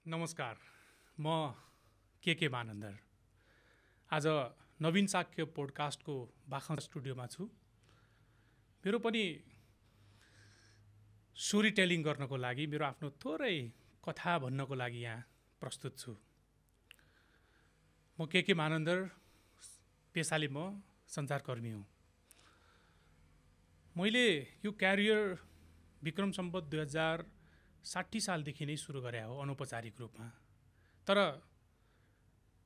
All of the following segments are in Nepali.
नमस्कार, म के मानन्दर। आज नवीन साक्य पोडकास्टको बाखा स्टुडियोमा छु। मेरो पनि स्टोरी टेलिङ गर्नको लागि, मेरो आफ्नो थोरै कथा भन्नको लागि यहाँ प्रस्तुत छु। म के मानन्दर, पेसाले म सञ्चारकर्मी हुँ। मैले यो क्यारियर विक्रम सम्वत 2060 सालदेखि नै सुरु गरे हो, अनौपचारिक रूपमा। तर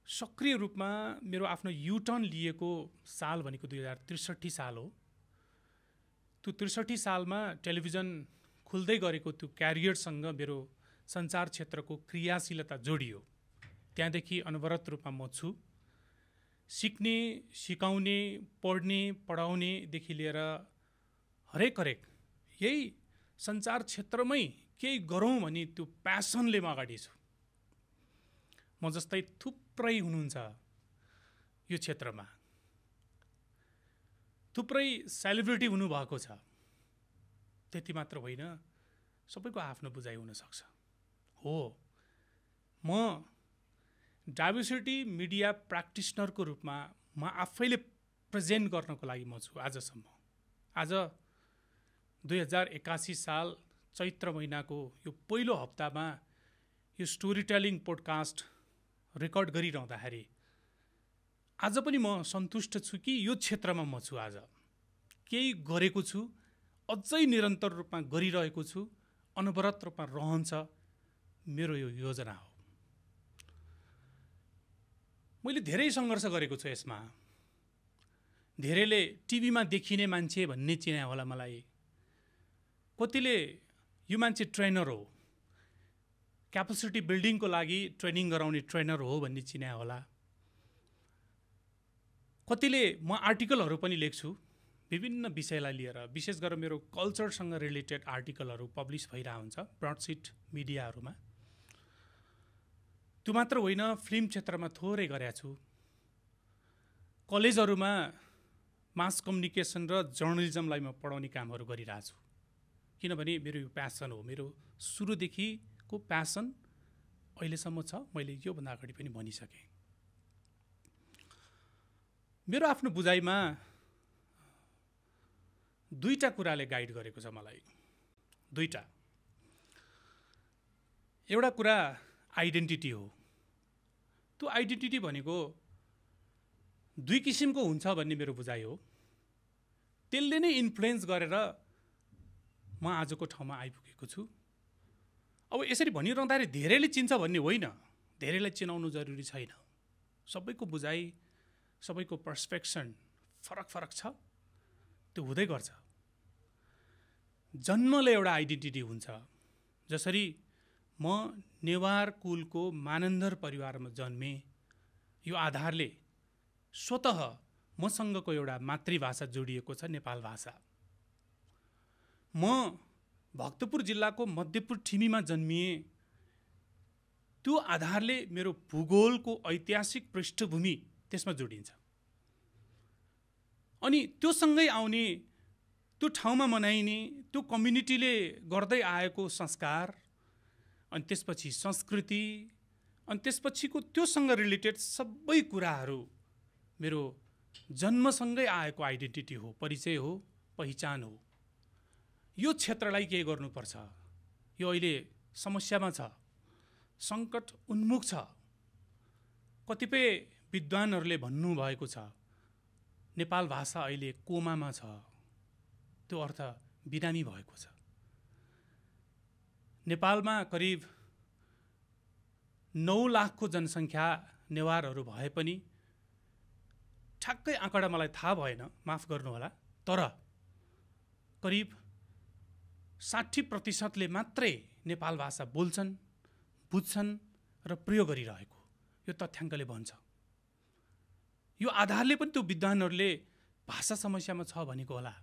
सक्रिय रूपमा मेरो आफ्नो युटर्न लिएको साल भनेको 2063 साल हो। त्यो 63 सालमा टेलिभिजन खुल्दै गरेको त्यो क्यारियरसँग मेरो सञ्चार क्षेत्रको क्रियाशीलता जोडियो। त्यहाँदेखि अनवरत रूपमा म छु। सिक्ने, सिकाउने, पढ्ने, पढाउनेदेखि लिएर हरेक यही सञ्चार क्षेत्रमै केही गरौँ भनी त्यो प्यासनले म अगाडि छु। म जस्तै थुप्रै हुनुहुन्छ यो क्षेत्रमा। थुप्रै सेलिब्रिटी हुनुभएको छ। त्यति मात्र होइन, सबैको आफ्नो बुझाइ हुनसक्छ। हो, म डाइभर्सिटी मिडिया प्र्याक्टिसनरको रूपमा म आफैले प्रेजेन्ट गर्नको लागि म छु आजसम्म। आज 2081 साल चैत्र महिनाको यो पहिलो हप्तामा यो स्टोरी टेलिङ पोडकास्ट रेकर्ड गरिरहँदाखेरि आज पनि म सन्तुष्ट छु कि यो क्षेत्रमा म छु। आज केही गरेको छु, अझै निरन्तर रूपमा गरिरहेको छु, अनवरत रूपमा रहन्छ मेरो यो योजना हो। मैले धेरै सङ्घर्ष गरेको छु यसमा। धेरैले टिभीमा देखिने मान्छे भन्ने चिनाए होला मलाई। कतिले यो मान्छे ट्रेनर हो, क्यापासिटी बिल्डिङको लागि ट्रेनिङ गराउने ट्रेनर हो भन्ने चिनाए होला। कतिले म आर्टिकलहरू पनि लेख्छु विभिन्न विषयलाई लिएर, विशेष गरेर मेरो कल्चरसँग रिलेटेड आर्टिकलहरू पब्लिस भइरहेको हुन्छ ब्रडसिट मिडियाहरूमा। त्यो मात्र होइन, फिल्म क्षेत्रमा थोरै गरेको छु। कलेजहरूमा मास कम्युनिकेसन र जर्नलिजमलाई म पढाउने कामहरू गरिरहेको छु। किनभने मेरो यो प्यासन हो, मेरो सुरुदेखिको प्यासन अहिलेसम्म छ। मैले योभन्दा अगाडि पनि भनिसकेँ। मेरो आफ्नो बुझाइमा दुईटा कुराले गाइड गरेको छ मलाई। दुईटा। एउटा कुरा आइडेन्टिटी हो। त्यो आइडेन्टिटी भनेको दुई किसिमको हुन्छ भन्ने मेरो बुझाइ हो। त्यसले नै इन्फ्लुएन्स गरेर म आजको ठाउँमा आइपुगेको छु। अब यसरी भनिरहँदाखेरि धेरैले चिन्छ भन्ने होइन, धेरैलाई चिनाउनु जरुरी छैन। सबैको बुझाइ, सबैको पर्सपेक्सन फरक छ। त्यो हुँदै गर्छ। जन्मले एउटा आइडेन्टिटी हुन्छ। जसरी म नेवार कुलको मानन्दर परिवारमा जन्मे, यो आधारले स्वतः मसँगको एउटा मातृभाषा जोडिएको छ, नेपाल भाषा। म भक्तपुर जिल्लाको मध्यपुर ठिमीमा जन्मिए, त्यो आधारले मेरो भूगोलको ऐतिहासिक पृष्ठभूमि त्यसमा जोडिन्छ। अनि त्यो सँगै आउने, त्यो ठाउँमा मनाइने, त्यो कम्युनिटीले गर्दै आएको संस्कार, अनि त्यसपछि संस्कृति, अनि त्यसपछिको त्योसँग रिलेटेड सबै कुराहरू मेरो जन्मसँगै आएको आइडेन्टिटी हो, परिचय हो, पहिचान हो। यो क्षेत्रलाई के गर्नुपर्छ? यो अहिले समस्यामा छ, सङ्कट उन्मुख छ। कतिपय विद्वानहरूले भन्नुभएको छ नेपाल भाषा अहिले कोमामा छ। त्यो अर्थ बिरामी भएको छ। नेपालमा करिब 9 लाखको जनसङ्ख्या नेवारहरू भए पनि ठ्याक्कै आँकडा मलाई थाहा भएन, माफ गर्नुहोला, तर करिब 60% मात्रै नेपाल भाषा बोल्छन्, बुझ्छन् र प्रयोग गरिरहेको यो तथ्याङ्कले भन्छ। यो आधारले पनि त्यो विद्वानहरूले भाषा समस्यामा छ भनेको होला।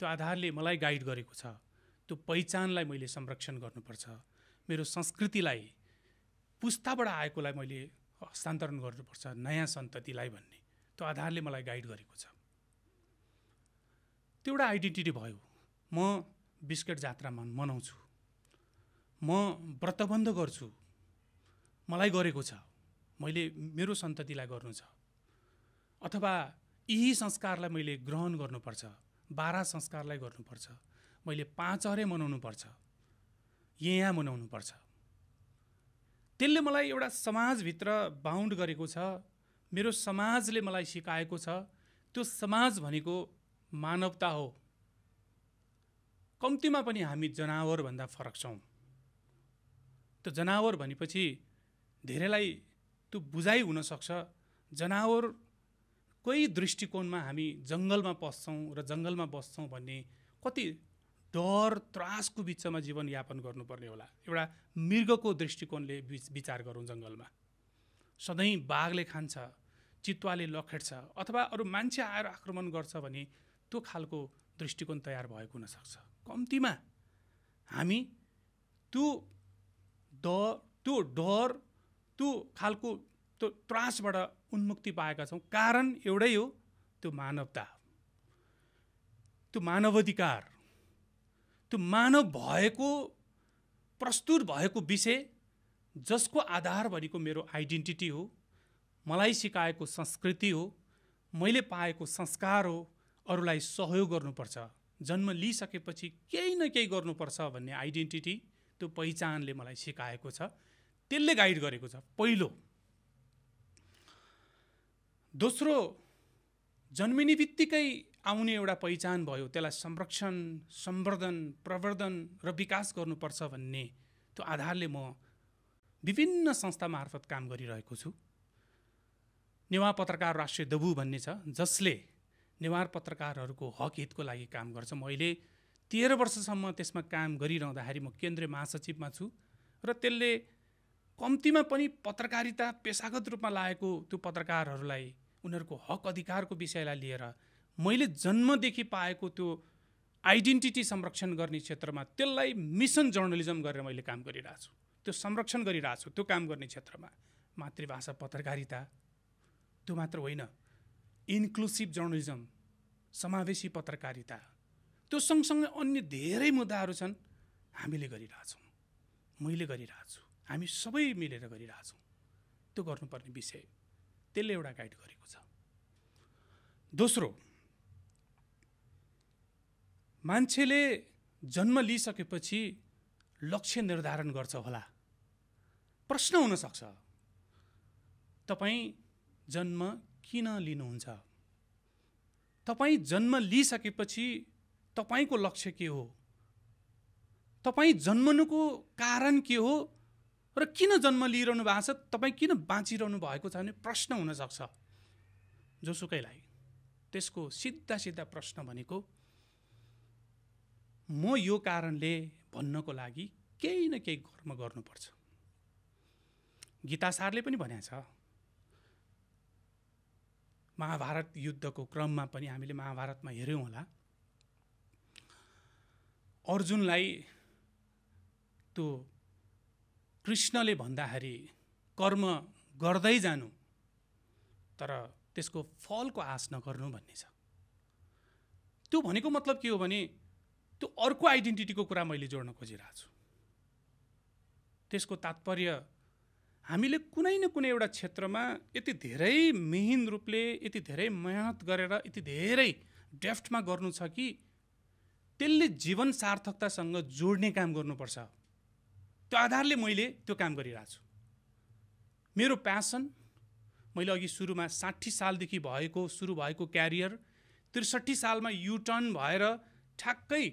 त्यो आधारले मलाई गाइड गरेको छ। त्यो पहिचानलाई मैले संरक्षण गर्नुपर्छ। मेरो संस्कृतिलाई, पुस्ताबाट आएकोलाई मैले हस्तान्तरण गर्नुपर्छ नयाँ सन्ततिलाई भन्ने त्यो आधारले मलाई गाइड गरेको छ। त्यो एउटा आइडेन्टिटी भयो। म बिस्केट जात्रा मनाउँछु, म व्रतबन्ध गर्छु, मलाई गरेको छ, मैले मेरो सन्ततिलाई गर्नु छ, अथवा यही संस्कारलाई मैले ग्रहण गर्नुपर्छ, 12 संस्कारलाई गर्नुपर्छ, मैले 5 अरे मनाउनुपर्छ, यहाँ मनाउनुपर्छ। त्यसले मलाई एउटा समाजभित्र बाउन्ड गरेको छ। मेरो समाजले मलाई सिकाएको छ त्यो समाज भनेको मानवता हो। कम्तीमा पनि हामी जनावरभन्दा फरक छौँ। त्यो जनावर भनेपछि धेरैलाई त्यो बुझाइ हुन सक्छ। जनावरकै दृष्टिकोणमा हामी जङ्गलमा पस्छौँ र जङ्गलमा बस्छौँ भन्ने कति डर त्रासको बिचमा जीवनयापन गर्नुपर्ने होला। एउटा मृगको दृष्टिकोणले विचार गरौँ। जङ्गलमा सधैँ बाघले खान्छ, चितुवाले लखेट्छ, अथवा अरू मान्छे आएर आक्रमण गर्छ भने त्यो खालको दृष्टिकोण तयार भएको हुनसक्छ। कम्तीमा हामी त्यो डर त्यो खालको त्यो त्रासबाट उन्मुक्ति पाएका छौँ। कारण एउटै हो, त्यो मानवता, त्यो मानवाधिकार, त्यो मानव भएको प्रस्तुत भएको विषय जसको आधार भनेको मेरो आइडेन्टिटी हो, मलाई सिकाएको संस्कृति हो, मैले पाएको संस्कार हो। अरूलाई सहयोग गर्नुपर्छ, जन्म लिइसकेपछि केही न केही गर्नुपर्छ भन्ने आइडेन्टिटी, त्यो पहिचानले मलाई सिकाएको छ, त्यसले गाइड गरेको छ। पहिलो। दोस्रो, जन्मिने बित्तिकै आउने एउटा पहिचान भयो, त्यसलाई संरक्षण, सम्वर्धन, प्रवर्धन र विकास गर्नुपर्छ भन्ने त्यो आधारले म विभिन्न संस्था मार्फत काम गरिरहेको छु। नेवार पत्रकार राष्ट्रिय दबु भन्ने छ, जसले नेवार पत्रकारहरूको हक हितको लागि काम गर्छ। मैले 13 वर्षसम्म त्यसमा काम गरिरहँदाखेरि म केन्द्रीय महासचिवमा छु र त्यसले कम्तीमा पनि पत्रकारिता पेसागत रूपमा लागेको त्यो पत्रकारहरूलाई उनीहरूको हक अधिकारको विषयलाई लिएर मैले जन्मदेखि पाएको त्यो आइडेन्टिटी संरक्षण गर्ने क्षेत्रमा त्यसलाई मिसन जर्नलिजम गरेर मैले काम गरिरहेको छु। त्यो संरक्षण गरिरहेको छु। त्यो काम गर्ने क्षेत्रमा मातृभाषा पत्रकारिता त्यो मात्र होइन, इन्क्लुसिभ जर्नलिजम, समावेशी पत्रकारिता, त्यो सँगसँगै अन्य धेरै मुद्दाहरू छन्। हामीले गरिरहेछौँ, मैले गरिरहेको छु, हामी सबै मिलेर गरिरहेछौँ। त्यो गर्नुपर्ने विषय त्यसले एउटा गाइड गरेको छ। दोस्रो, मान्छेले जन्म लिइसकेपछि लक्ष्य निर्धारण गर्छ होला। प्रश्न हुन सक्छ, तपाईँ जन्म किन लिनुहुन्छ? तपाईँ जन्म लिइसकेपछि तपाईँको लक्ष्य के हो? तपाईँ जन्मनुको कारण के हो र किन जन्म लिइरहनु भएको छ? तपाईँ किन बाँचिरहनु भएको छ भने प्रश्न हुन सक्छ जोसुकैलाई। त्यसको सिधा प्रश्न भनेको म यो कारणले भन्नको लागि केही न केही कर्म गर्नुपर्छ। गीतासारले पनि भनेको छ। महाभारत युद्धको क्रममा पनि हामीले महाभारतमा हेर्यौँ होला, अर्जुनलाई त्यो कृष्णले भन्दाखेरि कर्म गर्दै जानु तर त्यसको फलको आश नगर्नु भन्ने छ। त्यो भनेको मतलब के हो भने त्यो अर्को आइडेन्टिटीको कुरा मैले जोड्न खोजिरहेको छु। त्यसको तात्पर्य हामीले कुनै न कुनै एउटा क्षेत्रमा यति धेरै मिहिन रूपले, यति धेरै मेहनत गरेर, यति धेरै डेफ्टमा गर्नु छ कि त्यसले जीवन सार्थकतासँग जोड्ने काम गर्नुपर्छ। त्यो आधारले मैले त्यो काम गरिरहेको छु। मेरो प्यासन, मैले अघि सुरुमा 60 सालदेखि सुरु भएको क्यारियर 63 सालमा युटर्न भएर ठ्याक्कै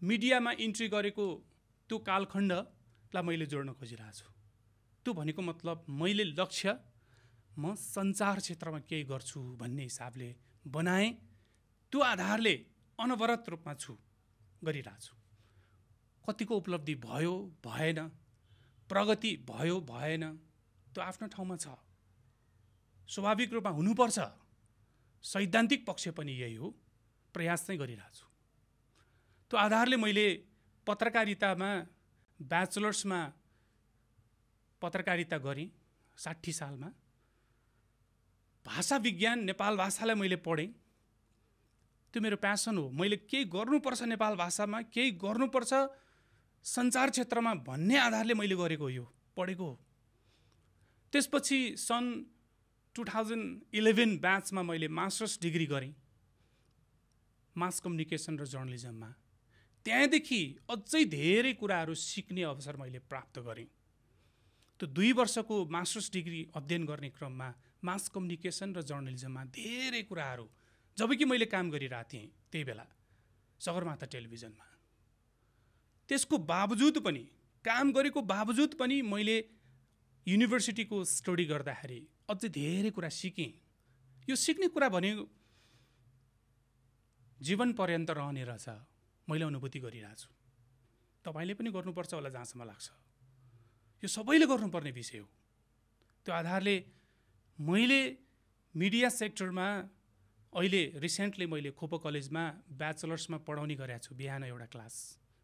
मिडियामा इन्ट्री गरेको त्यो कालखण्डलाई मैले जोड्न खोजिरहेको छु। त्यो भनेको मतलब मैले लक्ष्य म सञ्चार क्षेत्रमा केही गर्छु भन्ने हिसाबले बनाएँ। त्यो आधारले अनवरत रूपमा गरिरहेको छु। कतिको उपलब्धि भयो भएन, प्रगति भयो भएन, त्यो आफ्नो ठाउँमा छ, स्वाभाविक रूपमा हुनुपर्छ। सैद्धान्तिक पक्ष पनि यही हो, प्रयास चाहिँ गरिरहेको छु। त्यो आधारले मैले पत्रकारितामा ब्याचलर्समा पत्रकारिता गरेँ 60 सालमा। भाषा विज्ञान नेपाल भाषालाई मैले पढेँ। त्यो मेरो प्यासन हो। मैले केही गर्नुपर्छ नेपाल भाषामा, केही गर्नुपर्छ सञ्चार क्षेत्रमा भन्ने आधारले मैले गरेको यो पढेको हो। त्यसपछि सन् 2011 ब्याचमा मैले मास्टर्स डिग्री गरेँ मास कम्युनिकेसन र जर्नलिजममा। त्यहाँदेखि अझै धेरै कुराहरू सिक्ने अवसर मैले प्राप्त गरेँ। त्यो 2 वर्षको मास्टर्स डिग्री अध्ययन गर्ने क्रममा मास कम्युनिकेसन र जर्नलिजममा धेरै कुराहरू, जबकि मैले काम गरिरहेको थिएँ त्यही बेला सगरमाथा टेलिभिजनमा, त्यसको बावजुद पनि, काम गरेको बावजुद पनि मैले युनिभर्सिटीको स्टडी गर्दाखेरि अझै धेरै कुरा सिकेँ। यो सिक्ने कुरा भने जीवन पर्यन्त रहने रहेछ, मैले अनुभूति गरिरहेको छु। तपाईँले पनि गर्नुपर्छ होला जहाँसम्म लाग्छ। यो सबैले गर्नुपर्ने विषय हो। त्यो आधारले मैले मिडिया सेक्टरमा अहिले रिसेन्टली मैले खोपो कलेजमा ब्याचलर्समा पढाउने गरेको छु। बिहान एउटा क्लास,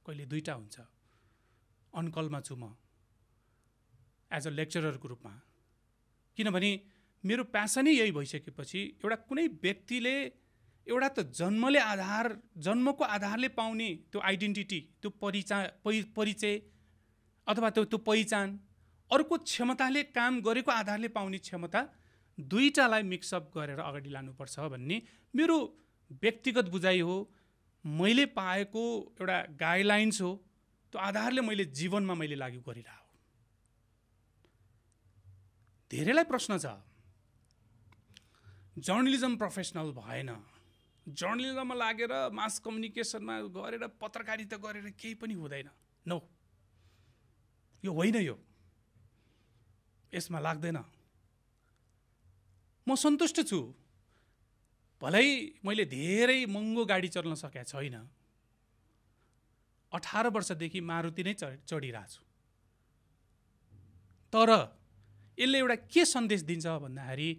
कहिले 2टा हुन्छ। अनकलमा छु म एज अ लेक्चररको रूपमा, किनभने मेरो प्यासनै यही भइसकेपछि एउटा कुनै व्यक्तिले एउटा त जन्मको आधारले पाउने त्यो आइडेन्टिटी, त्यो परिचय अथवा त्यो पहिचान, अर्को क्षमताले काम गरेको आधारले पाउने क्षमता, 2टालाई मिक्सअप गरेर अगाडि लानुपर्छ भन्ने मेरो व्यक्तिगत बुझाइ हो। मैले पाएको एउटा गाइडलाइन्स हो। त्यो आधारले मैले जीवनमा मैले लागू गरिरहेको हो। धेरैलाई प्रश्न छ, जर्नलिजम प्रोफेसनल भएन, जर्नलिजममा लागेर मास कम्युनिकेसनमा गरेर पत्रकारिता गरेर केही पनि हुँदैन। नो, यो होइन। यो यसमा लाग्दैन। म सन्तुष्ट छु। भलै मैले धेरै महँगो गाडी चल्न सकेको छैन, 18 वर्षदेखि मारुति नै चढिरहेको छु। तर यसले एउटा के सन्देश दिन्छ भन्दाखेरि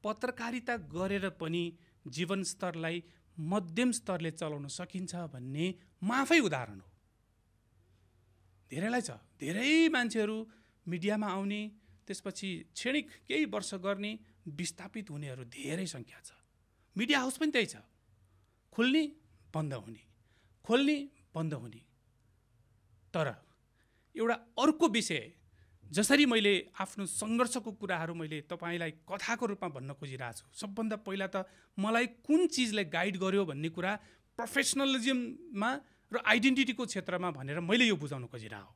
पत्रकारिता गरेर पनि जीवन स्तरलाई मध्यम स्तरले चलाउन सकिन्छ भन्ने म आफै उदाहरण हो। धेरैलाई छ, धेरै मान्छेहरू मिडियामा आउने, त्यसपछि क्षणिक केही वर्ष गर्ने, विस्थापित हुनेहरू धेरै सङ्ख्या छ। मिडिया हाउस पनि त्यही छ, खुल्ने बन्द हुने, खोल्ने बन्द हुने। तर एउटा अर्को विषय, जसरी मैले आफ्नो सङ्घर्षको कुराहरू मैले तपाईँलाई कथाको रूपमा भन्न खोजिरहेको छु, सबभन्दा पहिला त मलाई कुन चिजले गाइड गर्यो भन्ने कुरा प्रोफेसनलिजममा र आइडेन्टिटीको क्षेत्रमा भनेर मैले यो बुझाउन खोजिरहेको।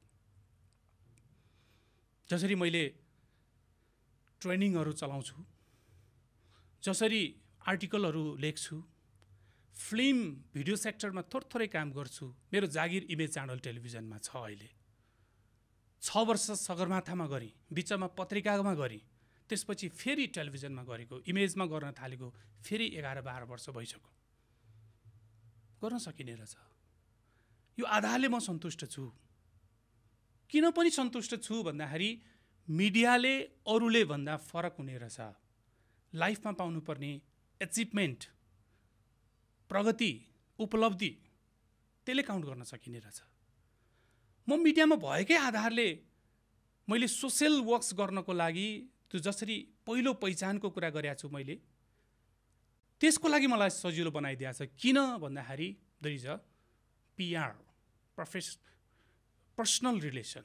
जसरी मैले ट्रेनिङहरू चलाउँछु, जसरी आर्टिकलहरू लेख्छु, फिल्म भिडियो सेक्टरमा थोरै काम गर्छु। मेरो जागिर इमेज च्यानल टेलिभिजनमा छ। अहिले 6 वर्ष सगरमाथामा गरेँ, बिचमा पत्रिकामा गरेँ, त्यसपछि फेरि टेलिभिजनमा गरेको, इमेजमा गर्न थालेको फेरि 11-12 वर्ष भइसक्यो। गर्न सकिने रहेछ। यो आधारले म सन्तुष्ट छु। किन पनि सन्तुष्ट छु भन्दाखेरि मिडियाले अरूले भन्दा फरक हुने रहेछ। लाइफमा पाउनुपर्ने एचिभमेन्ट, प्रगति, उपलब्धि, त्यसले काउन्ट गर्न सकिने रहेछ। म मिडियामा भएकै आधारले मैले सोसियल वर्क्स गर्नको लागि, त्यो जसरी पहिलो पहिचानको कुरा गरेको छु मैले, त्यसको लागि मलाई सजिलो बनाइदिएको छ। किन भन्दाखेरि there is a PR, personal relation,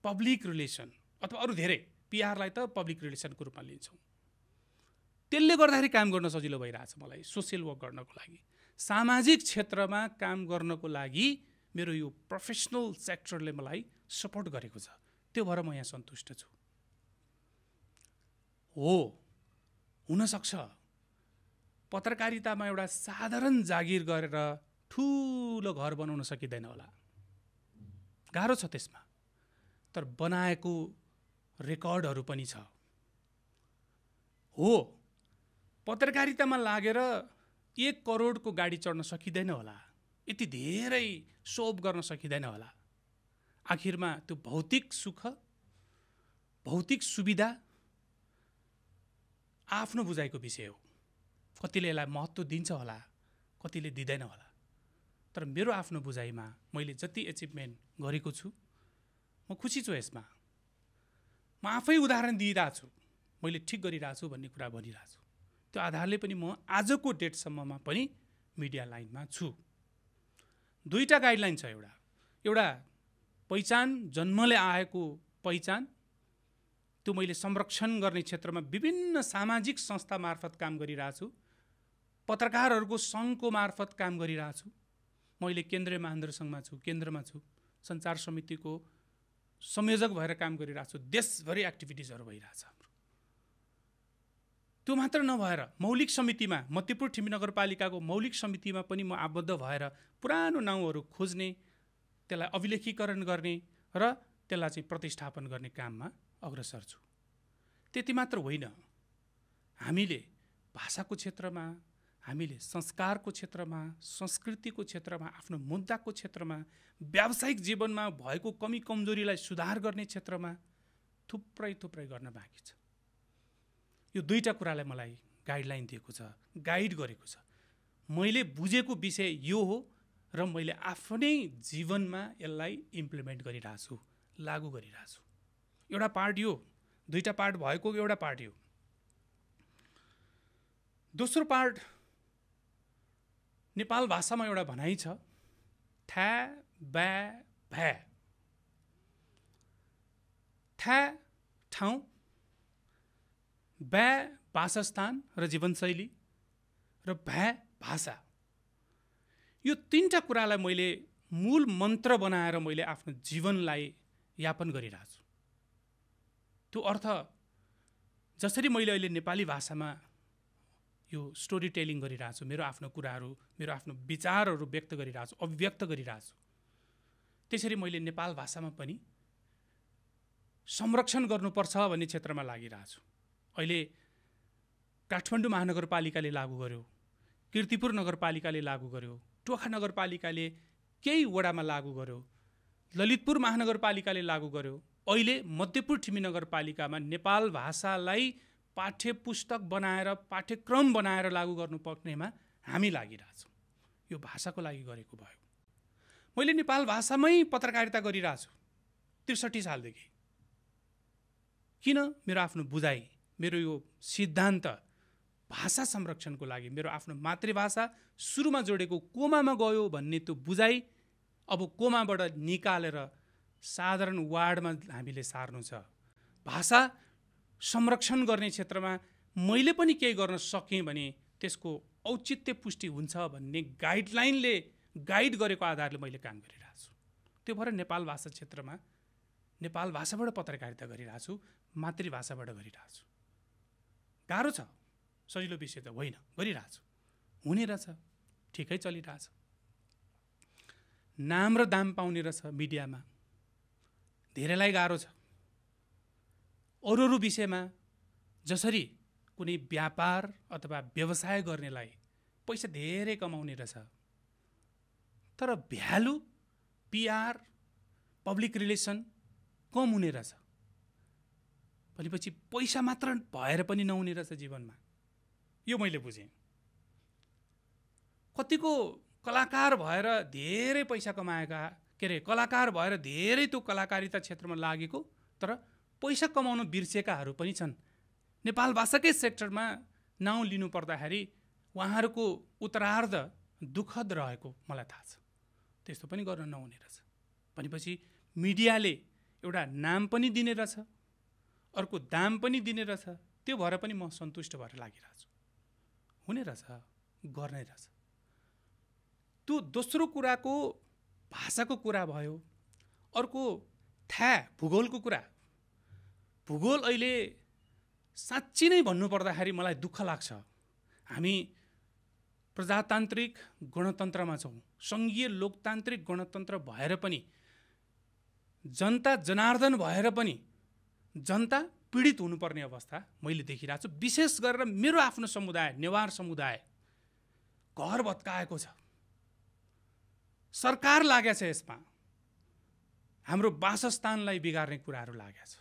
public relation, अथवा अरू धेरै, PRलाई त पब्लिक रिलेसनको रूपमा लिन्छौँ। त्यसले गर्दाखेरि काम गर्न सजिलो भइरहेछ मलाई, सोसियल वर्क गर्नको लागि, सामाजिक क्षेत्रमा काम गर्नको लागि मेरो यो प्रोफेसनल सेक्टरले मलाई सपोर्ट गरेको छ। त्यो भएर म यहाँ सन्तुष्ट छु। हो, हुनसक्छ पत्रकारितामा एउटा साधारण जागिर गरेर ठुलो घर बनाउन सकिँदैन होला, गाह्रो छ त्यसमा। तर बनाएको रेकर्डहरू पनि छ। हो, पत्रकारितामा लागेर 1 करोडको गाडी चढ्न सकिँदैन होला, यति धेरै सोभ गर्न सकिँदैन होला। आखिरमा त्यो भौतिक सुख, भौतिक सुविधा आफ्नो बुझाइको विषय हो। कतिले यसलाई महत्त्व दिन्छ होला, कतिले दिँदैन होला। तर मेरो आफ्नो बुझाइमा मैले जति एचिभमेन्ट गरेको छु, म खुसी छु यसमा। म आफै उदाहरण दिइरहेको छु, मैले ठिक गरिरहेको छु भन्ने कुरा भनिरहेको छु। त्यो आधारले पनि म आजको डेटसम्ममा पनि मिडिया लाइनमा छु। 2टा गाइडलाइन छ। एउटा पहिचान, जन्मले आएको पहिचान, त्यो मैले संरक्षण गर्ने क्षेत्रमा विभिन्न सामाजिक संस्था मार्फत काम गरिरहेको छु, पत्रकारहरूको सङ्घको मार्फत काम गरिरहेको छु। मैले केन्द्रीय महानगर सङ्घमा छु, केन्द्रमा छु, सञ्चार समितिको संयोजक भएर काम गरिरहेको छु। देशभरि एक्टिभिटिजहरू भइरहेछ हाम्रो। त्यो मात्र नभएर मौलिक समितिमा, मध्यपुर ठिमी नगरपालिकाको मौलिक समितिमा पनि म आबद्ध भएर पुरानो नाउँहरू खोज्ने, त्यसलाई अभिलेखीकरण गर्ने र त्यसलाई चाहिँ प्रतिष्ठापन गर्ने काममा अग्रसर छु। त्यति मात्र होइन, हामीले भाषाको क्षेत्रमा, हामीले संस्कारको क्षेत्रमा, संस्कृतिको क्षेत्रमा, आफ्नो मुद्दाको क्षेत्रमा, व्यावसायिक जीवनमा भएको कमी कमजोरीलाई सुधार गर्ने क्षेत्रमा थुप्रै गर्न बाँकी छ। यो दुईटा कुरालाई मलाई गाइडलाइन दिएको छ, गाइड गरेको छ। मैले बुझेको विषय यो हो र मैले आफ्नै जीवनमा यसलाई इम्प्लिमेन्ट गरिरहेको छु, लागू गरिरहेको छु। एउटा पार्ट यो, दुईटा पार्ट भएको एउटा पार्ट यो। दोस्रो पार्ट, नेपाल भाषामा एउटा भनाइ छ, थ्या ब्या भ्या। थ्या ठाउँ, ब्या वासस्थान र जीवनशैली, र भ्या भाषा। यो तीनटा कुरालाई मैले मूल मन्त्र बनाएर मैले आफ्नो जीवनलाई यापन गरिरहेको छु। त्यो अर्थ, जसरी मैले अहिले नेपाली भाषामा यो स्टोरी टेलिङ गरिरहेको छु, मेरो आफ्नो कुराहरू, मेरो आफ्नो विचारहरू व्यक्त गरिरहेको छु, अभिव्यक्त गरिरहेको छु, त्यसरी मैले नेपाल भाषामा पनि संरक्षण गर्नुपर्छ भन्ने क्षेत्रमा लागिरहेको छु। अहिले काठमाडौँ महानगरपालिकाले लागू गर्यो, कीर्तिपुर नगरपालिकाले लागू गर्यो, टोखा नगरपालिकाले केही वडामा लागू गर्यो, ललितपुर महानगरपालिकाले लागू गर्यो। अहिले मध्यपुर ठिमी नगरपालिकामा नेपाल भाषालाई पाठ्य पुस्तक बनाएर, पाठ्यक्रम बनाएर लागू गर्नुपर्नेमा हामी लागिरहेछौँ। यो भाषाको लागि गरेको भयो। मैले नेपाल भाषामै पत्रकारिता गरिरहेको छु 63 सालदेखि। किन? मेरो आफ्नो बुझाइ, मेरो यो सिद्धान्त भाषा संरक्षणको लागि, मेरो आफ्नो मातृभाषा सुरुमा जोडेको कोमामा गयो भन्ने त्यो बुझाइ अब कोमाबाट निकालेर साधारण वार्डमा हामीले सार्नु छ। भाषा संरक्षण गर्ने क्षेत्रमा मैले पनि केही गर्न सकेँ भने त्यसको औचित्य पुष्टि हुन्छ भन्ने गाइडलाइनले गाइड गरेको आधारले मैले काम गरिरहेको छु। त्यो भएर नेपाल भाषा क्षेत्रमा नेपाल भाषाबाट पत्रकारिता गरिरहेको छु, मातृभाषाबाट गरिरहेको छु। गाह्रो छ, सजिलो विषय त होइन, गरिरहेको छु, हुने रहेछ, ठिकै चलिरहेछ। नाम र दाम पाउने रहेछ मिडियामा, धेरैलाई गाह्रो छ। अरू विषयमा जसरी कुनै व्यापार अथवा व्यवसाय गर्नेलाई पैसा धेरै कमाउने रहेछ, तर भ्यालु, पिआर, पब्लिक रिलेसन कम हुने रहेछ। भनेपछि पैसा मात्र भएर पनि नहुने रहेछ जीवनमा। यो मैले बुझेँ। कतिको कलाकार भएर धेरै पैसा कमाएका, कलाकार भएर धेरै त्यो कलाकारिता क्षेत्रमा लागेको तर पैसा कमाउन बिर्सेकाहरू पनि छन्। नेपाल भाषाकै सेक्टरमा नाउँ लिनु पर्दाखेरि उहाँहरूको उत्तरार्ध दुःखद रहेको मलाई थाहा छ। त्यस्तो पनि गर्न नहुने रहेछ। भनेपछि मिडियाले एउटा नाम पनि दिने रहेछ, अर्को दाम पनि दिने रहेछ। त्यो भएर पनि म सन्तुष्ट भएर लागिरहेको छु। हुने रहेछ, गर्ने रहेछ। त्यो दोस्रो कुराको भाषाको कुरा भयो। अर्को थ्या भूगोलको कुरा। भूगोल अहिले साँच्ची नै भन्नुपर्दाखेरि मलाई दुःख लाग्छ। हामी प्रजातान्त्रिक गणतन्त्रमा छौँ, सङ्घीय लोकतान्त्रिक गणतन्त्र भएर पनि, जनता जनार्दन भएर पनि जनता पीडित हुनुपर्ने अवस्था मैले देखिरहेको छु। विशेष गरेर मेरो आफ्नो समुदाय, नेवार समुदाय घर भत्काएको छ। सरकार लागेको छ यसमा, हाम्रो वासस्थानलाई बिगार्ने कुराहरू लागेको छ।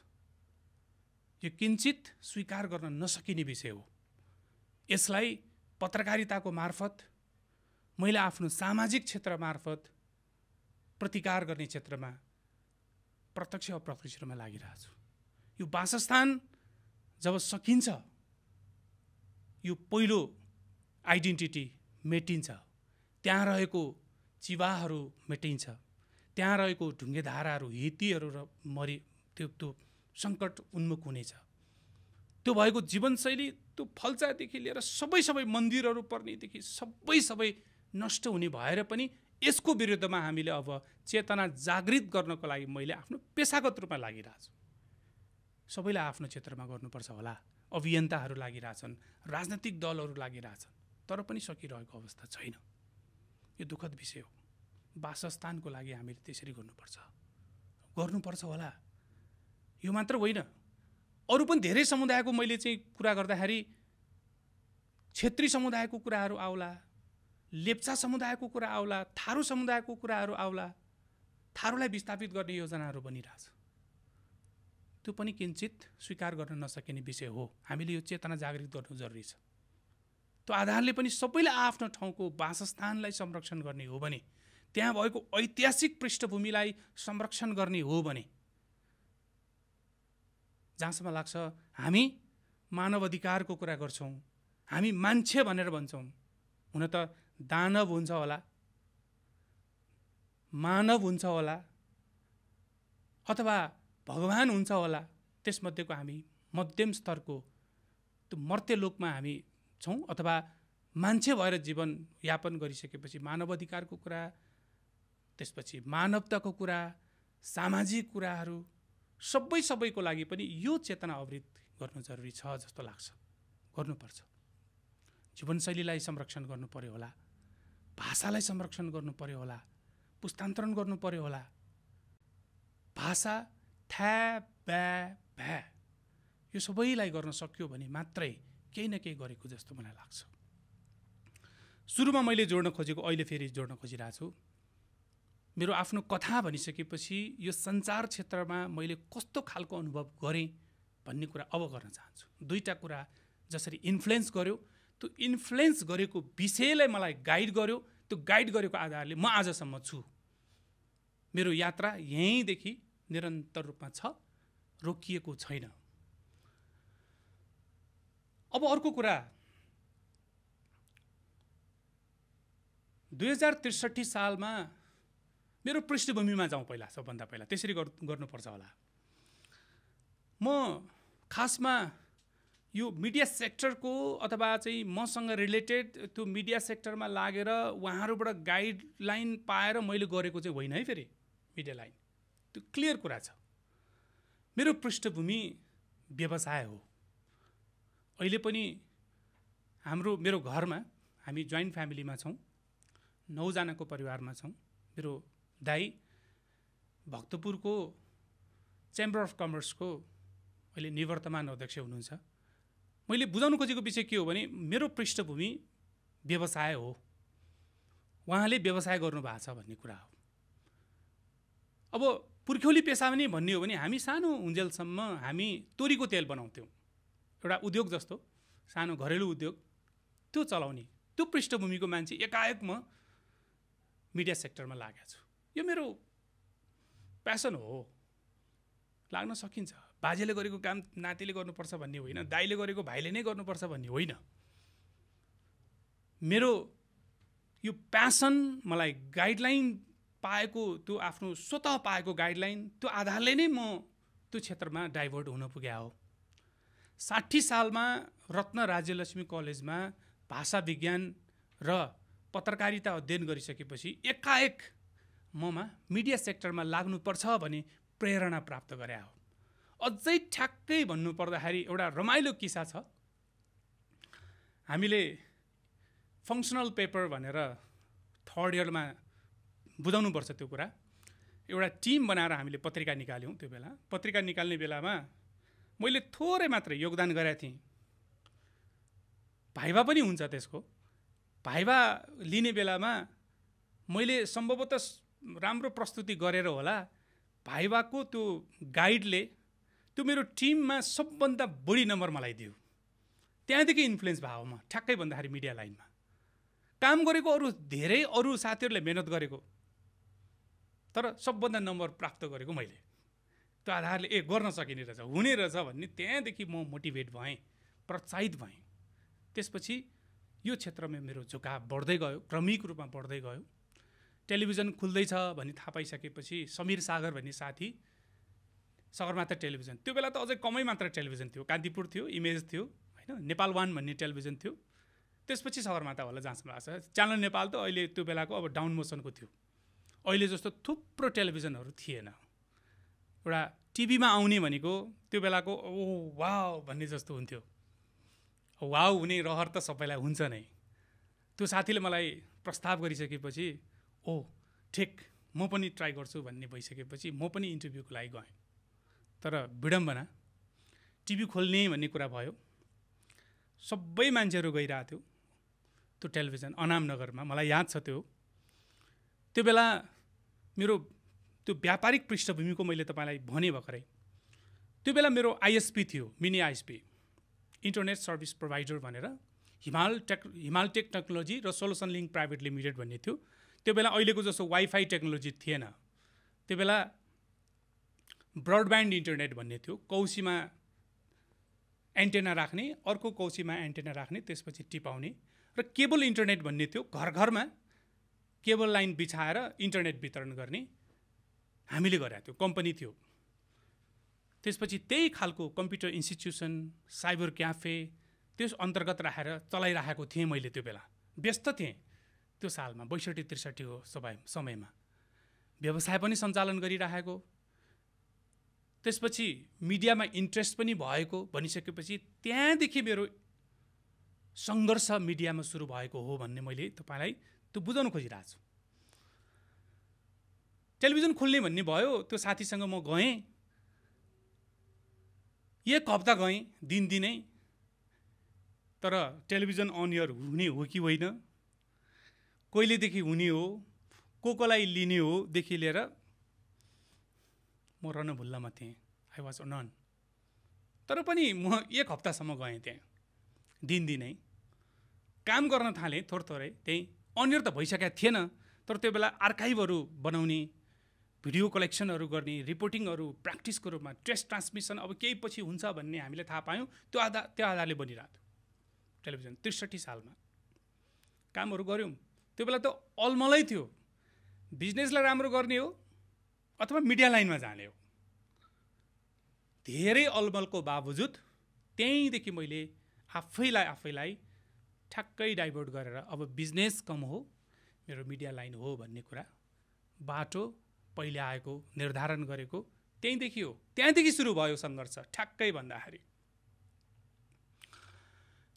यो किञ्चित स्वीकार गर्न नसकिने विषय हो। यसलाई पत्रकारिताको मार्फत, मैले आफ्नो सामाजिक क्षेत्र मार्फत प्रतिकार गर्ने क्षेत्रमा प्रत्यक्ष अप्रत्यक्ष रूपमा लागिरहेको छु। यो वासस्थान जब सकिन्छ, यो पहिलो आइडेन्टिटी मेटिन्छ, त्यहाँ रहेको चिवाहरू मेटिन्छ, त्यहाँ रहेको ढुङ्गे धाराहरू, हितीहरू र त्यो सङ्कट उन्मुख हुनेछ। त्यो भएको जीवनशैली, त्यो फल्चादेखि लिएर सबै मन्दिरहरू पर्नेदेखि सबै नष्ट हुने भएर पनि यसको विरुद्धमा हामीले अब चेतना जागृत गर्नको लागि मैले आफ्नो पेसागत रूपमा लागिरहेको छु। सबैले आफ्नो क्षेत्रमा गर्नुपर्छ होला, अभियन्ताहरू लागिरहेछन्, राजनैतिक दलहरू लागिरहेछन्, तर पनि सकिरहेको अवस्था छैन। यो दुःखद विषय हो। वासस्थानको लागि हामीले त्यसरी गर्नुपर्छ होला। यो मात्र होइन, अरू पनि धेरै समुदायको मैले चाहिँ कुरा गर्दाखेरि क्षेत्री समुदायको कुराहरू आउला, लेप्चा समुदायको कुरा आउला, थारू समुदायको कुराहरू आउला। थारूलाई विस्थापित गर्ने योजनाहरू बनिरहेछ। त्यो पनि किञ्चित स्वीकार गर्न नसकिने विषय हो। हामीले यो चेतना जागृत गर्नु जरुरी छ। त्यो आधारले पनि सबैले आफ्नो ठाउँको वासस्थानलाई संरक्षण गर्ने हो भने, त्यहाँ भएको ऐतिहासिक पृष्ठभूमिलाई संरक्षण गर्ने हो भने, जहाँसम्म लाग्छ हामी मानव अधिकारको कुरा गर्छौँ, हामी मान्छे भनेर भन्छौँ, हुन त दानव हुन्छ होला, मानव हुन्छ होला, अथवा भगवान हुन्छ होला, त्यसमध्येको हामी मध्यम स्तरको त्यो मर्त्यलोकमा हामी छौँ, अथवा मान्छे भएर जीवन यापन गरिसकेपछि मानव अधिकारको कुरा, त्यसपछि मानवताको कुरा, सामाजिक कुराहरू सबैको लागि पनि यो चेतना अवृत गर्नु जरुरी छ जस्तो लाग्छ। गर्नुपर्छ। जीवनशैलीलाई संरक्षण गर्नु पर्यो होला, भाषालाई संरक्षण गर्नु पर्यो होला, पुस्तान्तरण गर्नु पर्यो होला। भाषा थ्या ब्या भ्या यो सबैलाई गर्न सक्यो भने मात्रै केही न केही गरेको जस्तो मलाई लाग्छ। सुरुमा मैले जोड्न खोजेको अहिले फेरि जोड्न खोजिरहेको छु। मेरो आफ्नो कथा भनिसकेपछि यो सञ्चार क्षेत्रमा मैले कस्तो खालको अनुभव गरेँ भन्ने कुरा अब गर्न चाहन्छु। दुईटा कुरा जसरी इन्फ्लुएन्स गर्यो, त्यो इन्फ्लुएन्स गरेको विषयलाई मलाई गाइड गर्यो, त्यो गाइड गरेको आधारले म आजसम्म छु। मेरो यात्रा यहीँदेखि निरन्तर रूपमा छ, रोकिएको छैन। अब अर्को कुरा, 2063 सालमा मेरो पृष्ठभूमिमा जाउँ पहिला, सबभन्दा पहिला त्यसरी गर्नुपर्छ होला। म खासमा यो मिडिया सेक्टरको अथवा चाहिँ मसँग रिलेटेड त्यो मिडिया सेक्टरमा लागेर उहाँहरूबाट गाइडलाइन पाएर मैले गरेको चाहिँ होइन है। फेरि मिडिया लाइन त्यो क्लियर कुरा छ। मेरो पृष्ठभूमि व्यवसाय हो। अहिले पनि मेरो घरमा हामी जोइन्ट फ्यामिलीमा छौँ, 9 जनाको परिवारमा छौँ। मेरो दाइ भक्तपुरको चेम्बर अफ कमर्सको अहिले निवर्तमान अध्यक्ष हुनुहुन्छ। मैले बुझाउनु खोजेको विषय के हो भने, मेरो पृष्ठभूमि व्यवसाय हो, उहाँले व्यवसाय गर्नुभएको छ भन्ने कुरा हो। अब पुर्ख्यौली पेसा पनि भन्ने हो भने, हामी सानो हुन्जेलसम्म हामी तोरीको तेल बनाउँथ्यौँ, एउटा उद्योग जस्तो सानो घरेलु उद्योग, त्यो चलाउने त्यो पृष्ठभूमिको मान्छे एकाएक म मिडिया सेक्टरमा लागेको छु। यो मेरो प्यासन हो, लाग्न सकिन्छ। बाजेले गरेको काम नातिले गर्नुपर्छ भन्ने होइन, दाइले गरेको भाइले नै गर्नुपर्छ भन्ने होइन। मेरो यो प्यासन, मलाई गाइडलाइन पाएको, त्यो आफ्नो स्वतः पाएको गाइडलाइन, त्यो आधारले नै म त्यो क्षेत्रमा डाइभर्ट हुन पुगेको हो। 60 सालमा रत्न राज्यलक्ष्मी कलेजमा भाषा विज्ञान र पत्रकारिता अध्ययन गरिसकेपछि एकाएक ममा मिडिया सेक्टरमा लाग्नुपर्छ भन्ने प्रेरणा प्राप्त गरे हो। अझै ठ्याक्कै भन्नुपर्दाखेरि एउटा रमाइलो किस्सा छ। हामीले फङ्सनल पेपर भनेर 3rd इयरमा बुझाउनुपर्छ त्यो कुरा। एउटा टिम बनाएर हामीले पत्रिका निकाल्यौँ। त्यो बेला पत्रिका निकाल्ने बेलामा मैले थोरै मात्रै योगदान गरेको थिएँ। भाइभा पनि हुन्छ त्यसको। भाइभा लिने बेलामा मैले सम्भवतः राम्रो प्रस्तुति गरेर होला, भाइभाको त्यो गाइडले त्यो मेरो टिममा सबभन्दा बढी नम्बर मलाई दियो। त्यहाँदेखि इन्फ्लुएन्स भयो म ठ्याक्कै भन्दाखेरि मिडिया लाइनमा काम गरेको। धेरै अरू साथीहरूले मेहनत गरेको, तर सबभन्दा नम्बर प्राप्त गरेको मैले। त्यो आधारले गर्न सकिने रहेछ, हुने रहेछ भन्ने त्यहाँदेखि म मोटिभेट भएँ, प्रोत्साहित भएँ। त्यसपछि यो क्षेत्रमा मेरो झुकाव बढ्दै गयो, क्रमिक रूपमा बढ्दै गयो। टेलिभिजन खुल्दैछ भन्ने थाहा पाइसकेपछि समीर सागर भन्ने साथी सगरमाथा टेलिभिजन। त्यो बेला त अझै कमै मात्र टेलिभिजन थियो, कान्तिपुर थियो, इमेज थियो होइन, नेपाल 1 भन्ने टेलिभिजन थियो, त्यसपछि सगरमाथा होला जहाँसम्म लाग्छ। च्यानल नेपाल त अहिले त्यो बेलाको अब डाउन मोसनको थियो, अहिले जस्तो थुप्रो टेलिभिजनहरू थिएन। एउटा टिभीमा आउने भनेको त्यो बेलाको ओ वाउ भन्ने जस्तो हुन्थ्यो। वाउ हुने रहर त सबैलाई हुन्छ नै। त्यो साथीले मलाई प्रस्ताव गरिसकेपछि ओ ठिक म पनि ट्राई गर्छु भन्ने भइसकेपछि म पनि इन्टरभ्यूको लागि गएँ। तर विडम्बना, टिभी खोल्ने भन्ने कुरा भयो, सबै मान्छेहरू गइरहेको थियो त्यो टेलिभिजन अनामनगरमा। मलाई याद छ त्यो बेला मेरो त्यो व्यापारिक पृष्ठभूमिको मैले तपाईँलाई भने भर्खरै, त्यो बेला मेरो आइएसपी थियो, mini ISP, internet service provider भनेर, हिमालटेक टेक्नोलोजी र सोल्युसन लिङ्क प्राइभेट लिमिटेड भन्ने थियो। त्यो बेला अहिलेको जस्तो वाइफाई टेक्नोलोजी थिएन। त्यो बेला ब्रडब्यान्ड इन्टरनेट भन्ने थियो, कौसीमा एन्टेना राख्ने, अर्को कौसीमा एन्टेना राख्ने, त्यसपछि टिपाउने, र केबल इन्टरनेट भन्ने थियो, घर घरमा केबल लाइन बिछाएर इन्टरनेट वितरण गर्ने हामीले गरेका थियो, कम्पनी थियो। त्यसपछि त्यही खालको कम्प्युटर इन्स्टिट्युसन, साइबर क्याफे त्यस अन्तर्गत राखेर चलाइराखेको थिएँ मैले। त्यो बेला व्यस्त थिएँ त्यो सालमा, 62-63 हो समयमा, व्यवसाय पनि सञ्चालन गरिराखेको। त्यसपछि मिडियामा इन्ट्रेस्ट पनि भएको भनिसकेपछि त्यहाँदेखि मेरो सङ्घर्ष मिडियामा सुरु भएको हो भन्ने मैले तपाईँलाई त्यो बुझाउन खोजिरहेको छु। टेलिभिजन खोल्ने भन्ने भयो, त्यो साथीसँग म गएँ, 1 हप्ता गएँ दिनदिनै। तर टेलिभिजन अन एयर हुने हो कि होइन, कहिलेदेखि हुने हो, कोलाई लिने हो देखि लिएर म रणभुल्लामा थिएँ। I was none. तर पनि म 1 हप्तासम्म गएँ त्यहाँ, दिनदिनै काम गर्न थालेँ थोरै। त्यहीँ अन एयर त भइसकेको थिएन, तर त्यो बेला आर्काइभहरू बनाउने, भिडियो कलेक्सनहरू गर्ने, रिपोर्टिङहरू प्र्याक्टिसको रूपमा, टेस्ट ट्रान्समिसन अब केही पछि हुन्छ भन्ने हामीले थाहा पायौँ। त्यो आधारले बनिरहेको थियो टेलिभिजन। 63 सालमा कामहरू गऱ्यौँ। त्यो बेला त अलमलै थियो, बिजनेसलाई राम्रो गर्ने हो अथवा मिडिया लाइनमा जाने हो। धेरै अलमलको बावजुद त्यहीँदेखि मैले आफैलाई ठ्याक्कै डाइभर्ट गरेर अब बिजनेस कम हो, मेरो मिडिया लाइन हो भन्ने कुरा, बाटो पहिले आएको निर्धारण गरेको त्यहीँदेखि हो। त्यहाँदेखि सुरु भयो सङ्घर्ष ठ्याक्कै भन्दाखेरि।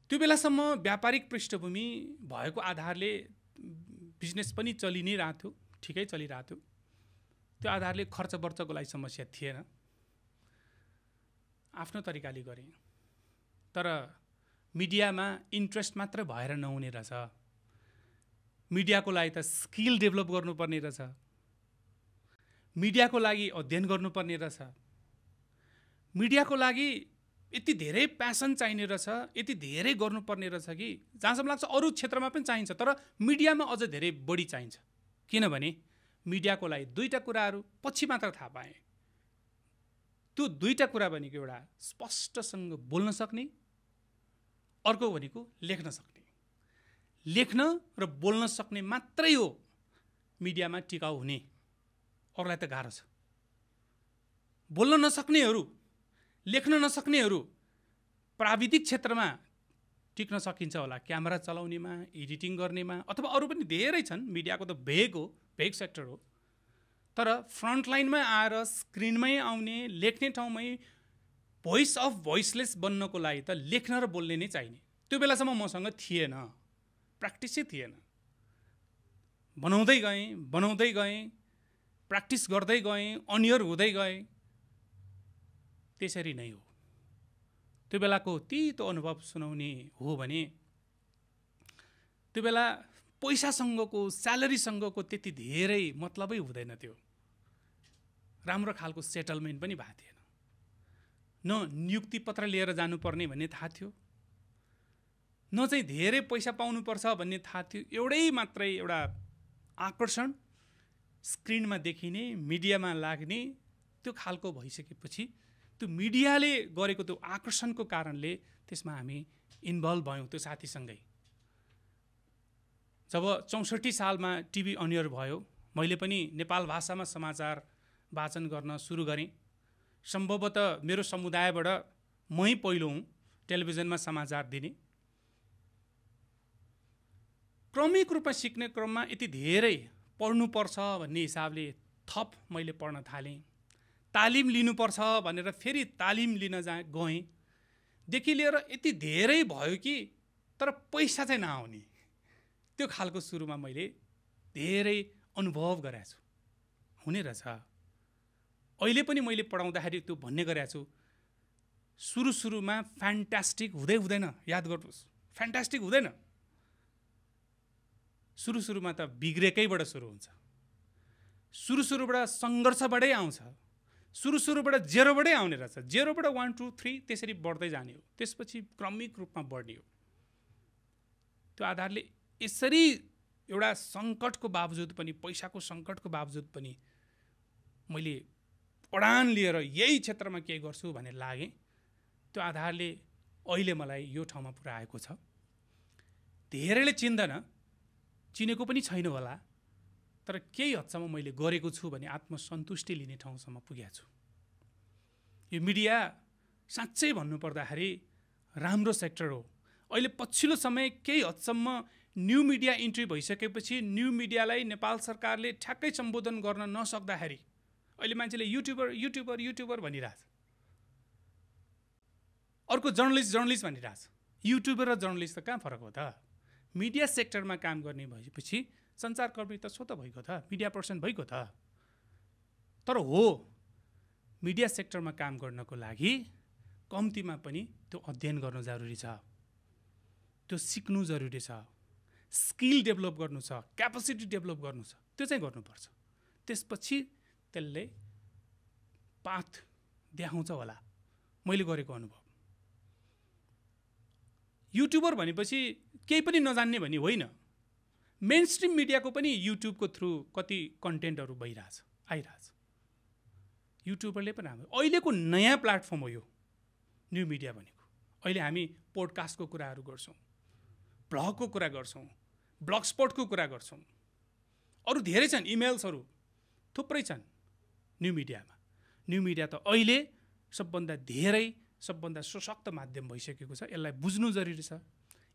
त्यो बेलासम्म व्यापारिक पृष्ठभूमि भएको आधारले बिजनेस पनि चलि नै रहेको थियो, ठिकै चलिरहेको थियो। त्यो आधारले खर्च बर्चको लागि समस्या थिएन, आफ्नो तरिकाले गरेँ। तर मिडियामा इन्ट्रेस्ट मात्र भएर नहुने रहेछ, मिडियाको लागि त स्किल डेभलप गर्नुपर्ने रहेछ, मिडियाको लागि अध्ययन गर्नुपर्ने रहेछ, मिडियाको लागि यति धेरै प्यासन चाहिने रहेछ, यति धेरै गर्नुपर्ने रहेछ कि जहाँसम्म लाग्छ अरू क्षेत्रमा पनि चाहिन्छ, तर मिडियामा अझ धेरै बढी चाहिन्छ। किनभने मिडियाको लागि 2टा कुराहरू पछि मात्र थाहा पाएँ। त्यो 2टा कुरा भनेको एउटा स्पष्टसँग बोल्न सक्ने, अर्को भनेको लेख्न सक्ने। लेख्न र बोल्न सक्ने मात्रै हो मिडियामा टिकाउ हुने, अरूलाई त गाह्रो छ। बोल्न नसक्नेहरू, लेख्न नसक्नेहरू प्राविधिक क्षेत्रमा टिक्न सकिन्छ होला, क्यामेरा चलाउनेमा, एडिटिङ गर्नेमा, अथवा अरू पनि धेरै छन्। मिडियाको त भेग हो, भेग सेक्टर हो। तर फ्रन्ट लाइनमै आएर स्क्रिनमै आउने, लेख्ने ठाउँमै भोइस अफ भोइसलेस बन्नको लागि त लेख्न र बोल्ने नै चाहिने। त्यो बेलासम्म मसँग थिएन, प्र्याक्टिसै थिएन। बनाउँदै गएँ, प्र्याक्टिस गर्दै गएँ, अनियर हुँदै गएँ। त्यसरी नै हो। त्यो बेलाको तितो अनुभव सुनाउने हो भने, त्यो बेला पैसासँगको, स्यालेरीसँगको त्यति धेरै मतलबै हुँदैन थियो। राम्रो खालको सेटलमेन्ट पनि भएको थिएन। न नियुक्ति पत्र लिएर जानुपर्ने भन्ने थाहा थियो, न चाहिँ धेरै पैसा पाउनुपर्छ भन्ने थाहा थियो। एउटै मात्रै एउटा आकर्षण, स्क्रिनमा देखिने, मिडियामा लाग्ने, त्यो खालको भइसकेपछि त्यो मिडियाले गरेको त्यो आकर्षणको कारणले त्यसमा हामी इन्भल्भ भयौँ त्यो साथीसँगै। जब 64 सालमा टिभी अन एयर भयो, मैले पनि नेपाल भाषामा समाचार वाचन गर्न सुरु गरेँ। सम्भवतः मेरो समुदायबाट मै पहिलो हुँ टेलिभिजनमा समाचार दिने। क्रमिक रूपमा सिक्ने क्रममा यति धेरै पढ्नुपर्छ भन्ने हिसाबले थप मैले पढ्न थालेँ। तालिम लिनुपर्छ भनेर फेरि तालिम लिन गएँ। देखि लिएर यति धेरै भयो कि तर पैसा चाहिँ नआउने, त्यो खालको सुरुमा मैले धेरै अनुभव गरेको छु। हुने रहेछ। अहिले पनि मैले पढाउँदाखेरि त्यो भन्ने गरेको छु, सुरुमा फ्यान्टास्टिक हुँदैन। याद गर्नुहोस्, फ्यान्टास्टिक हुँदैन। सुरुमा त बिग्रेकैबाट सुरु हुन्छ। सुरुबाट सङ्घर्षबाटै आउँछ। सुरुबाट जेरोबाटै आउने रहेछ। जेरोबाट 1 2 3 त्यसरी बढ्दै जाने हो। त्यसपछि क्रमिक रूपमा बढ्ने हो। त्यो आधारले यसरी एउटा सङ्कटको बावजुद पनि, पैसाको सङ्कटको बावजुद पनि मैले उडान लिएर यही क्षेत्रमा केही गर्छु भनेर लागेँ। त्यो आधारले अहिले मलाई यो ठाउँमा पुर्याएको छ। धेरैले चिन्दैन, चिनेको पनि छैन होला, तर केही हदसम्म मैले गरेको छु भने आत्मसन्तुष्टि लिने ठाउँसम्म पुगेको छु। यो मिडिया साँच्चै भन्नुपर्दाखेरि राम्रो सेक्टर हो। अहिले पछिल्लो समय केही हदसम्म न्यू मिडिया इन्ट्री भइसकेपछि न्यू मिडियालाई नेपाल सरकारले ठ्याक्कै सम्बोधन गर्न नसक्दाखेरि अहिले मान्छेले युट्युबर भनिरहेछ। अर्को जर्नलिस्ट भनिरहेछ। युट्युबर र जर्नलिस्ट त कहाँ फरक हो त? मिडिया सेक्टरमा काम गर्ने भएपछि सञ्चारकर्मी त स्वतः भइगयो त, मिडिया पर्सन भइगयो त। तर हो, मिडिया सेक्टरमा काम गर्नको लागि कम्तीमा पनि त्यो अध्ययन गर्नु जरुरी छ, त्यो सिक्नु जरुरी छ, स्किल डेभलप गर्नु छ, क्यापासिटी डेभलप गर्नु छ, त्यो चाहिँ गर्नुपर्छ। त्यसपछि त्यसले पाथ देखाउँछ होला। मैले गरेको अनुभव। युट्युबर भनेपछि केही पनि नजान्ने भन्ने होइन। मेन स्ट्रिम मिडियाको पनि युट्युबको थ्रु कति कन्टेन्टहरू आइरहेछ। युट्युबरले पनि हाम्रो अहिलेको नयाँ प्लेटफर्म हो यो न्यू मिडिया भनेको। अहिले हामी पोडकास्टको कुराहरू गर्छौँ, ब्लगको कुरा गर्छौँ, ब्लग स्पटको कुरा गर्छौँ, अरू धेरै छन्, इमेल्सहरू थुप्रै छन् न्यू मिडियामा। न्यू मिडिया त अहिले सबभन्दा धेरै, सबभन्दा सशक्त माध्यम भइसकेको छ। यसलाई बुझ्नु जरुरी छ।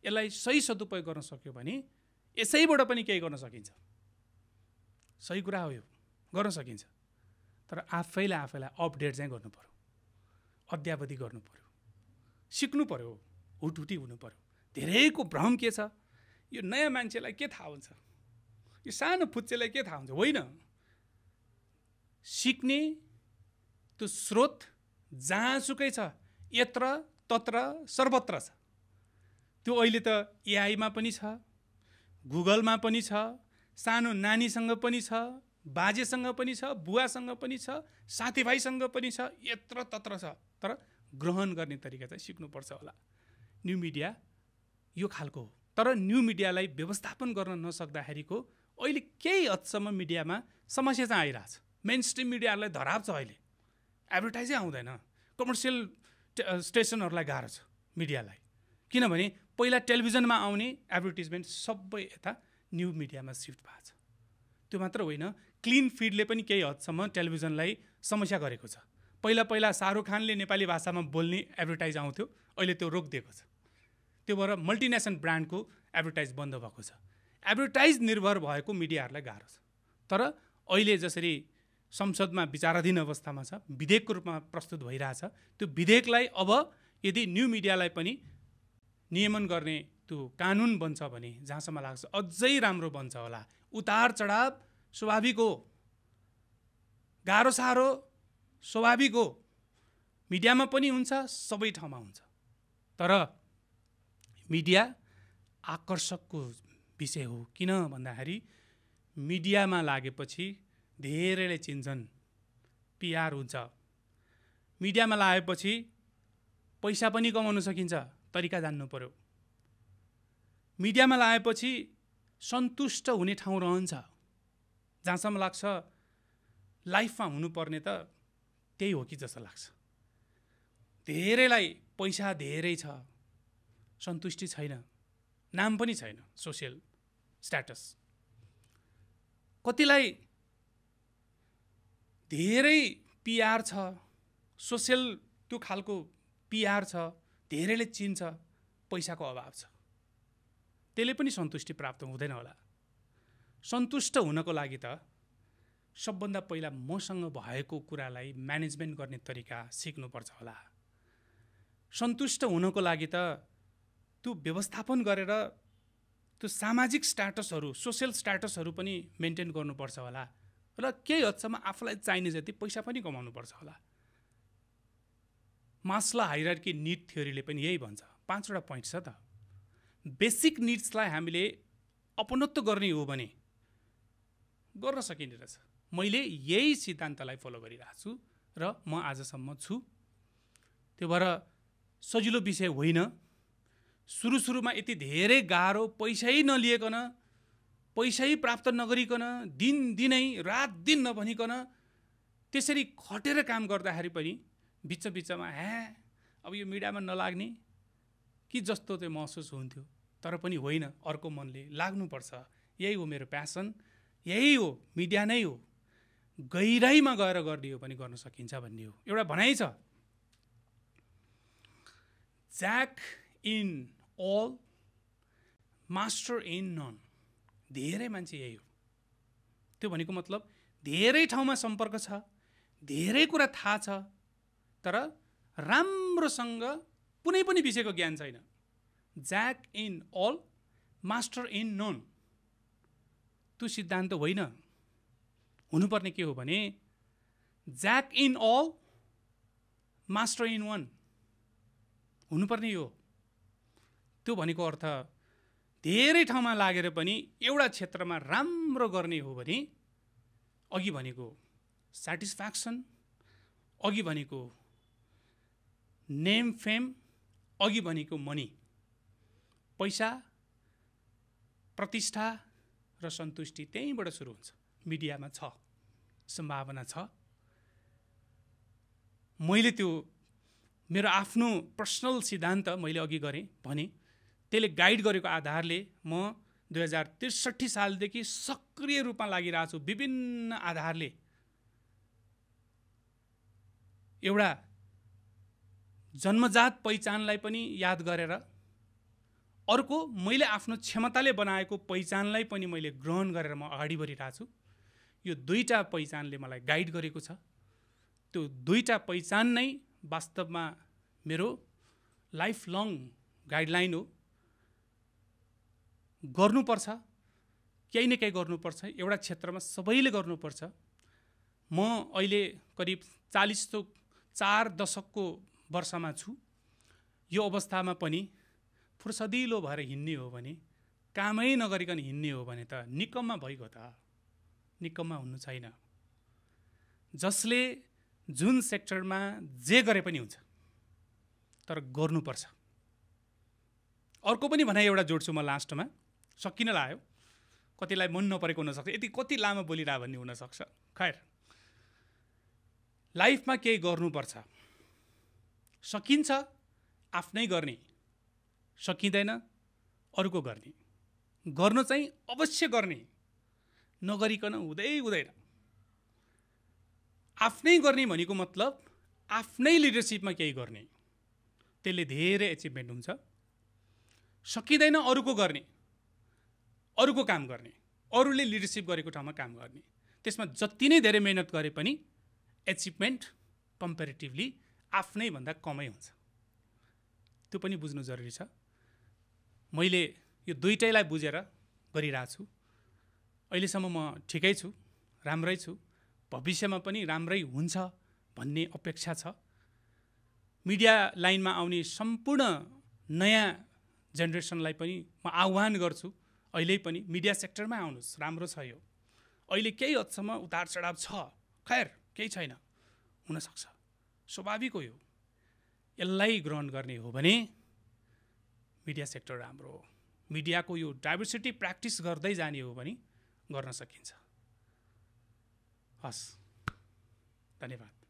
यसलाई सही सदुपयोग गर्न सक्यो भने यसैबाट पनि केही गर्न सकिन्छ। सही कुरा हो, यो गर्न सकिन्छ। तर आफैलाई अपडेट चाहिँ गर्नु पर्यो, अद्यावधि गर्नु पर्यो, सिक्नु पर्यो, हुटहुटी हुनु पर्यो। धेरैको भ्रम के छ, यो नयाँ मान्छेलाई के थाहा हुन्छ, यो सानो फुच्चेलाई के थाहा हुन्छ? होइन, सिक्ने त्यो स्रोत जहाँसुकै छ, यत्र तत्र सर्वत्र छ। त्यो अहिले त एआईमा पनि छ, गुगलमा पनि छ, सानो नानीसँग पनि छ, बाजेसँग पनि छ, बुवासँग पनि छ, साथीभाइसँग पनि छ, यत्र तत्र छ। तर ग्रहण गर्ने तरिका चाहिँ सिक्नुपर्छ होला। न्यू मिडिया यो खालको हो। तर न्यू मिडियालाई व्यवस्थापन गर्न नसक्दाखेरिको अहिले केही हदसम्म मिडियामा समस्या चाहिँ आइरहेछ। मेन स्ट्रिम मिडियाहरूलाई धराप छ। अहिले एडभर्टाइजै आउँदैन। कमर्सियल स्टेसनहरूलाई गाह्रो छ मिडियालाई, किनभने पहिला टेलिभिजनमा आउने एडभर्टिजमेन्ट सबै यता न्यू मिडियामा सिफ्ट भएको छ। त्यो मात्र होइन, क्लिन फिडले पनि केही हदसम्म टेलिभिजनलाई समस्या गरेको छ। पहिला शाहरुख खानले नेपाली भाषामा बोल्ने एडभर्टाइज आउँथ्यो, अहिले त्यो रोकिदिएको छ। त्यो भएर मल्टिनेसनल ब्रान्डको एडभर्टाइज बन्द भएको छ। एडभर्टाइज निर्भर भएको मिडियाहरूलाई गाह्रो छ। तर अहिले जसरी संसदमा विचाराधीन अवस्थामा छ, विधेयकको रूपमा प्रस्तुत भइरहेछ, त्यो विधेयकलाई अब यदि न्यू मिडियालाई पनि नियमन गर्ने त्यो कानुन बन्छ भने जहाँसम्म लाग्छ अझै राम्रो बन्छ होला। उतार चढाव स्वाभाविक हो, गाह्रो साह्रो स्वाभाविक हो, मिडियामा पनि हुन्छ, सबै ठाउँमा हुन्छ। तर मिडिया आकर्षकको विषय हो। किन भन्दाखेरि मिडियामा लागेपछि धेरैले चिन्छन्, पिआर हुन्छ। मिडियामा लागेपछि पैसा पनि कमाउन सकिन्छ, तरिका जान्नु पर्यो। मिडियामा लागेपछि सन्तुष्ट हुने ठाउँ रहन्छ। जहाँसम्म लाग्छ लाइफमा हुनुपर्ने त त्यही हो कि जस्तो लाग्छ। धेरैलाई पैसा धेरै छ, सन्तुष्टि छैन, नाम पनि छैन, सोसियल स्ट्याटस। कतिलाई धेरै पिआर छ, सोसियल त्यो खालको पिआर छ, धेरैले चिन्छ, पैसाको अभाव छ, त्यसले पनि सन्तुष्टि प्राप्त हुँदैन होला। सन्तुष्ट हुनको लागि त सबभन्दा पहिला मसँग भएको कुरालाई म्यानेजमेन्ट गर्ने तरिका सिक्नुपर्छ होला। सन्तुष्ट हुनको लागि त त्यो व्यवस्थापन गरेर त्यो सामाजिक स्ट्याटसहरू, सोसियल स्ट्याटसहरू पनि मेन्टेन गर्नुपर्छ होला र केही हदसम्म आफूलाई चाहिने जति पैसा पनि कमाउनुपर्छ होला। मास्लो हायरार्की निड थ्योरीले पनि यही भन्छ। 5वटा पोइन्ट छ त। बेसिक निड्सलाई हामीले अपनत्व गर्ने हो भने गर्न सकिने रहेछ। मैले यही सिद्धान्तलाई फलो गरिरहेको छु र म आजसम्म छु। त्यो भएर सजिलो विषय होइन। सुरुमा यति धेरै गाह्रो, पैसै नलिएकन, पैसै प्राप्त नगरिकन, दिनै रात दिन नभनिकन त्यसरी खटेर काम गर्दाखेरि पनि बिचमा अब यो मिडियामा नलाग्ने कि जस्तो चाहिँ महसुस हुन्थ्यो। तर पनि होइन, अर्को मनले लाग्नुपर्छ, यही हो मेरो प्यासन, यही हो, मिडिया नै हो, गहिराइमा गएर गर्ने हो पनि गर्न सकिन्छ भन्ने हो। एउटा भनाइ छ, jack in all, master in none. धेरै मान्छे यही हो। त्यो भनेको मतलब धेरै ठाउँमा सम्पर्क छ, धेरै कुरा थाहा छ, तर राम्रोसँग कुनै पनि विषयको ज्ञान छैन। Jack in all, master in none, त्यो सिद्धान्त होइन। हुनुपर्ने के हो भने jack in all, master in one हुनुपर्ने हो। त्यो भनेको अर्थ धेरै ठाउँमा लागेर पनि एउटा क्षेत्रमा राम्रो गर्ने हो भने अघि भनेको स्याटिस्फ्याक्सन, अघि भनेको नेम फेम, अघि भनेको मनी, पैसा, प्रतिष्ठा र सन्तुष्टि त्यहीँबाट सुरु हुन्छ। मिडियामा छ, सम्भावना छ। मैले त्यो मेरो आफ्नो पर्सनल सिद्धान्त मैले अघि गरेँ भने त्यसले गाइड गरेको आधारले म 2063 सालदेखि सक्रिय रूपमा लागिरहेको छु। विभिन्न आधारले एउटा जन्मजात पहिचानलाई पनि याद गरेर अर्को मैले आफ्नो क्षमताले बनाएको पहिचानलाई पनि मैले ग्रहण गरेर म अगाडि बढिरहेको छु। यो दुईटा पहिचानले मलाई गाइड गरेको छ। त्यो दुईटा पहिचान नै वास्तवमा मेरो लाइफ लङ गाइडलाइन हो। गर्नुपर्छ, केही न केही गर्नुपर्छ, एउटा क्षेत्रमा सबैले गर्नुपर्छ। म अहिले करिब 4 दशकको वर्षमा छु। यो अवस्थामा पनि फुर्सदिलो भएर हिँड्ने हो भने, कामै नगरिकन हिँड्ने हो भने त निकम्मा भइगयो त। निकम्मा हुनु छैन। जसले जुन सेक्टरमा जे गरे पनि हुन्छ, तर गर्नुपर्छ। अर्को पनि भनाइ एउटा जोड्छु म लास्टमा, सकिन लाग्यो, कतिलाई मन नपरेको हुनसक्छ, यति कति लामो बोलिरह भन्ने हुनसक्छ। खैर, लाइफमा केही गर्नुपर्छ। सकिन्छ आफ्नै गर्ने, सकिँदैन अरूको गर्ने। गर्नु चाहिँ अवश्य गर्ने, नगरिकन हुँदैन। आफ्नै गर्ने भनेको मतलब आफ्नै लिडरसिपमा केही गर्ने, त्यसले धेरै एचिभमेन्ट हुन्छ। सकिँदैन अरूको गर्ने, अरूको काम गर्ने, अरूले लिडरसिप गरेको ठाउँमा काम गर्ने। त्यसमा जति नै धेरै मेहनत गरे पनि एचिभमेन्ट कम्पेरिटिभली आफ्नै भन्दा कमै हुन्छ। त्यो पनि बुझ्नु जरुरी छ। मैले यो दुईटैलाई बुझेर गरिरहेको छु। अहिलेसम्म म ठिकै छु, राम्रै छु। भविष्यमा पनि राम्रै हुन्छ भन्ने अपेक्षा छ। मिडिया लाइनमा आउने सम्पूर्ण नयाँ जेनेरेसनलाई पनि म आह्वान गर्छु, अहिले पनि मिडिया सेक्टरमा आउनुहोस्, राम्रो छ यो। अहिले केही हदसम्म उतार चढाव छ, खैर केही छैन, हुनसक्छ, स्वाभाविक हो यो। यसलाई ग्रहण गर्ने हो भने मिडिया सेक्टर राम्रो हो। मिडियाको यो डाइभर्सिटी प्र्याक्टिस गर्दै जाने हो भने गर्न सकिन्छ। हस्, धन्यवाद।